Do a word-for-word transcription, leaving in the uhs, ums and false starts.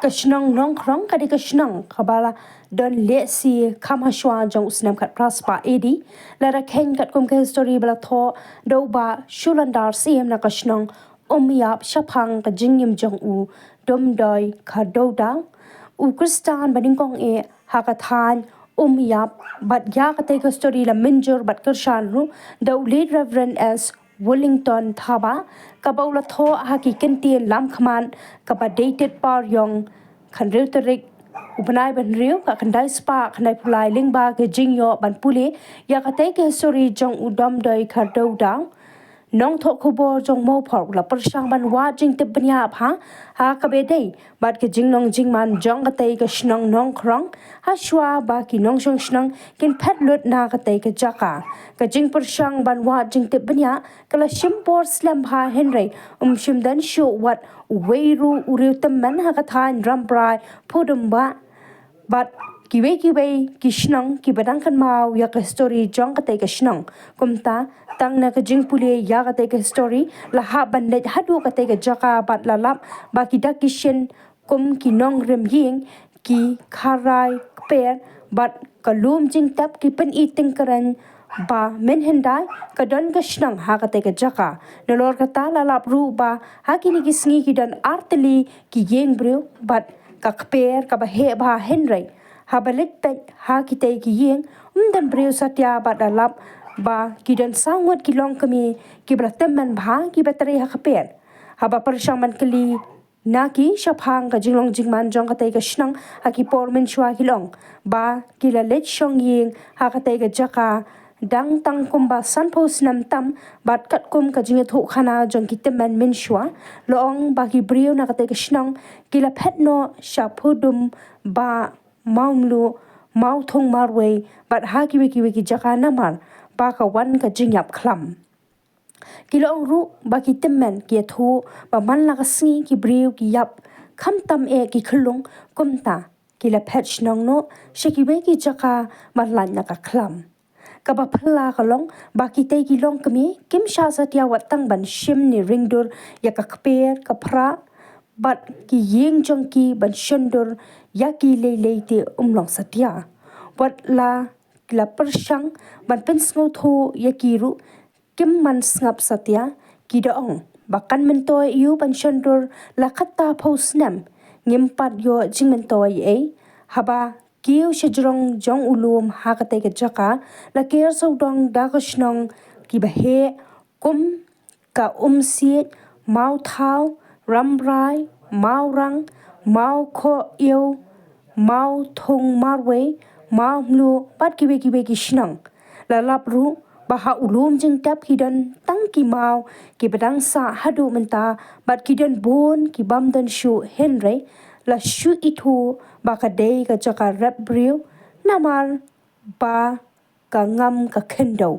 Ka shnong Nongkhrong ka dei ka shnong kaba la don lehse kham hashwa jong u snem khatphra spah A D. Lada kheiñ katkum ka histori ba la thoh da u Bah Shulandar Syiem na ka shnong Umïap shaphang ka jingim jong u Domdoi Khardewdaw, u Khristan ba nyngkong eh ha ka thaiñ Umïap, bad ïa katei ka histori la mynjur bad kyrshan ruh da u Late Reverend S Wellington Thabah, kaba u la thoh ha ki kyntien lamkhmat kaba dated parïong, khathynriew tarik u bnai ba hynriew, ka khyndai spah khyndaiphew lai lyngba ka jingïoh ban pule ïa katei ka histori jong u Domdoi Khardewdaw. Nongthoh khubor jong Mawphor u la pyrshang ban wad jingtip bniah bha ha kaba dei bad ka jinglong jingman jong katei ka shnong Nongkhrong, hashwa ba ki nongshong shnong kin phet lut na katei ka jaka. Ka jingpyrshang ban wad jingtip bniah ka la shim por slem bha, hynrei um shym don shuh wat uwei ruh u riewtymmen ha ka thaiñ Rambrai Phudum Bah, bad kiwei kiwei ki shnong kiba dang kynmaw ïa ka histori jong katei ka shnong. Kumta, tang na ka jingpule ïa katei ka histori, la hap ban leit haduh katei ka jaka bad la lap ba ki dak ki shin kum ki nongrim ïing, ki kharai kper bad ka lum jingtep ki pyni tyngkreiñ ba mynhyndai ka don ka shnong ha katei ka jaka. Nalor kata, la lap ruh ba ha kine ki sngi ki don artylli ki ïing briew bad ka kper kaba heh bha, hynrei haba leit peit ha kitei ki ïing, ym don briew satia bad la lap ba ki don saw ngut ki longkmie kiba la tymmen bha kiba trei ha kper. Haba pyrshang ban kylli na ki shaphang ka jinglong jingman jong katei ka shnong ha ki por mynshuwa, ki la ong ba ki la leit shong ïing ha katei ka jaka dang tang kumba sanphew snem tam, bad katkum ka jingïathuhkhana jong ki tymmen mynshuwa, la ong ba ki briew na katei ka shnong ki la phet noh sha Phudum Bah, Mawmluh, Mawthung Marwei bad ha kiwei kiwei ki jaka namar ba ka wan ka jingïap khlam. Ki la ong ruh ba ki tymmen ki ïathuh ba man la ka sngi ki briew ki ïap, khamtam eh ki khyllung, kumta ki la phet shnong noh sha kiwei ki jaka ban lait na ka khlam. Kaba phylla ka long ba kitei ki longkmie kim shah satia wat tang ban shim ne ringdur ïa ka kper ka phra bad ki ïing jong ki ban shondur ïa ki lei lei te, um long satia. Wat la ki la pyrshang ban pynsngewthuh ïa ki ruh, kim man sngap satia. Ki da ong ba kan myntoi ïa u ban shondur la katta phew snem, ngim pat ïoh jingmyntoi ei. Haba kiew sha jrong jong u lum ha katei ka jaka, la ker sawdong da ka shnong kiba heh kum ka Umsiej, Mawthaw, Rambrai, Mawrang, Mawkhohiew, Mawthung Marwei, Mawmluh bad kiwei kiwei ki shnong. La lap ruh ba ha u lum jingtep ki don tang ki maw kiba dang sah haduh mynta bad ki don bun ki bym don shuh, hynrei la shu ithuh ba ka dei ka jaka rep briew namar ba ka ngam ka khyndew.